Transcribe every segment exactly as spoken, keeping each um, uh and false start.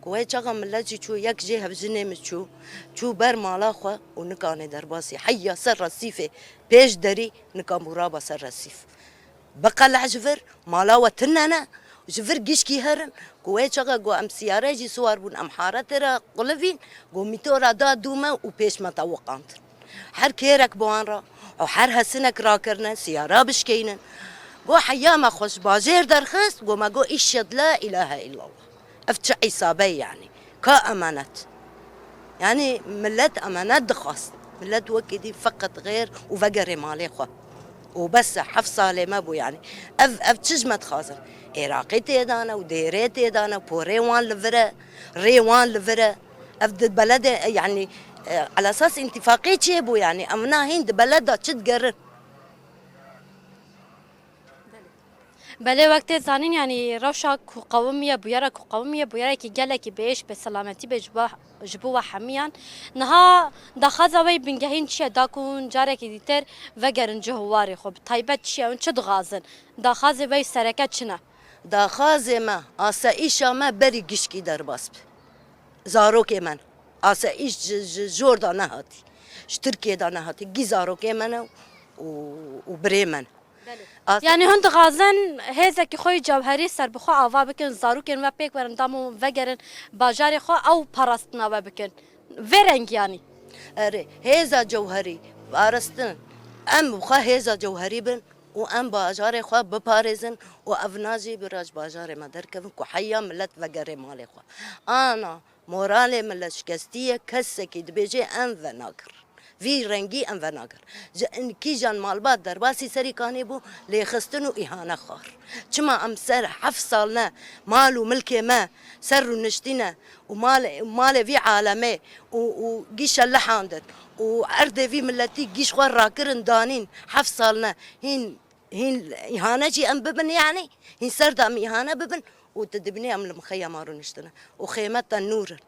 Ku wê çaxa millet jî çû, yek jê hevjinê min çû, çû ber mala xwe û nikanê derbasî. Heya ser resîfê pêş derî nikan bû raba ser resîf. Biqeleh ji vir, mala we tune ne, ji vir gişkî herin, ku wê çaxa ku em siyare jî siwar bûn, em haretê re qulivîn, ku mîtora da dû me û pêş me te wiqandin. Her kêrek bi wan re û her hesinek rakirine, siyara bişkeynin. Go heya me xwe ji bajêr derxist, go me go, "Îşhed la îlahe îllallah." Ev çi îsabe ye yanî? Ka emanet. Yanî millet emanet dixwast. Millet wekî dî feqet xêr û vegerê malê xwe. Û bes e, heft salê me bû yanî. Ev, ev çi ji me dixwazin? Êraqê têdane û dêrê têdane, porê wan li vir e, rê wan li vir e. Ev di beledê, yanî, e, elasas întîfaqê çê bû yanî? Ev na hîn di beleda çi digerin? Belê, wek tê zanîn, yanî rewşa ku qewimiye, bûyera ku qewimiye, bûyerekî gelekî biêş bê, selametî bê ji bo, ji bo we hemiyan. Niha daxwaza we yê bingehîn çi ye? Da ku hûn carekî dîtir vegerin cih û warê xwe, bi taybet çi ye? Hûn çi dixwazin? Daxwazê we yê sereke çi ne? Daxwazê me, asayîşa me berî gişkî derbas bi. Zarokê me ne. Asayîş ji, ji jor de nehatî. Ji Tirkiyê de nehatî. Gî zarokê me ne û, û birê me ne. Belê. As- Yanî hûn dixwazin hêzekî xwe yê cewherî serbixwe ava bikin, zarokên we pêk werin, damo vegerin bajarê xwe, ew parastina we bikin. Vê rengî yanî. Erê, hêza cewherî parastin. Em bi xwe hêza cewherî bin û em bajarê xwe biparêzin û ev na jî bira ji bajarê me derkevin ku heya millet vegerê malê xwe. Ana, moralê millet şikestî ye, kesekî dibêje em venagirin. Vî rengî em venagirin. Ji in kîjan malbat derbasî serî kanê bû, lêxistin û îhane xwar. Çima em ser heft sal ne mal û milkê me ser rûniştîne û malê, malê vî alemê û, û gîşe lihandin û erdê vî milletî gîş xwe rakirin danîn heft sal ne hîn Hîn îhane jî em bibin, yanî hîn ser de em îhane bibin û tu dibînî em li mixeya me rûniştine û xême tenûr in.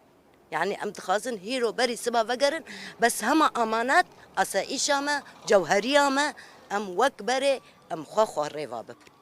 Yanî em dixwazin hîro berî siba vegerin, bes hema emanet, asayîşa me, cewheriya me, em wek berê em xwe xwe rêva bibin.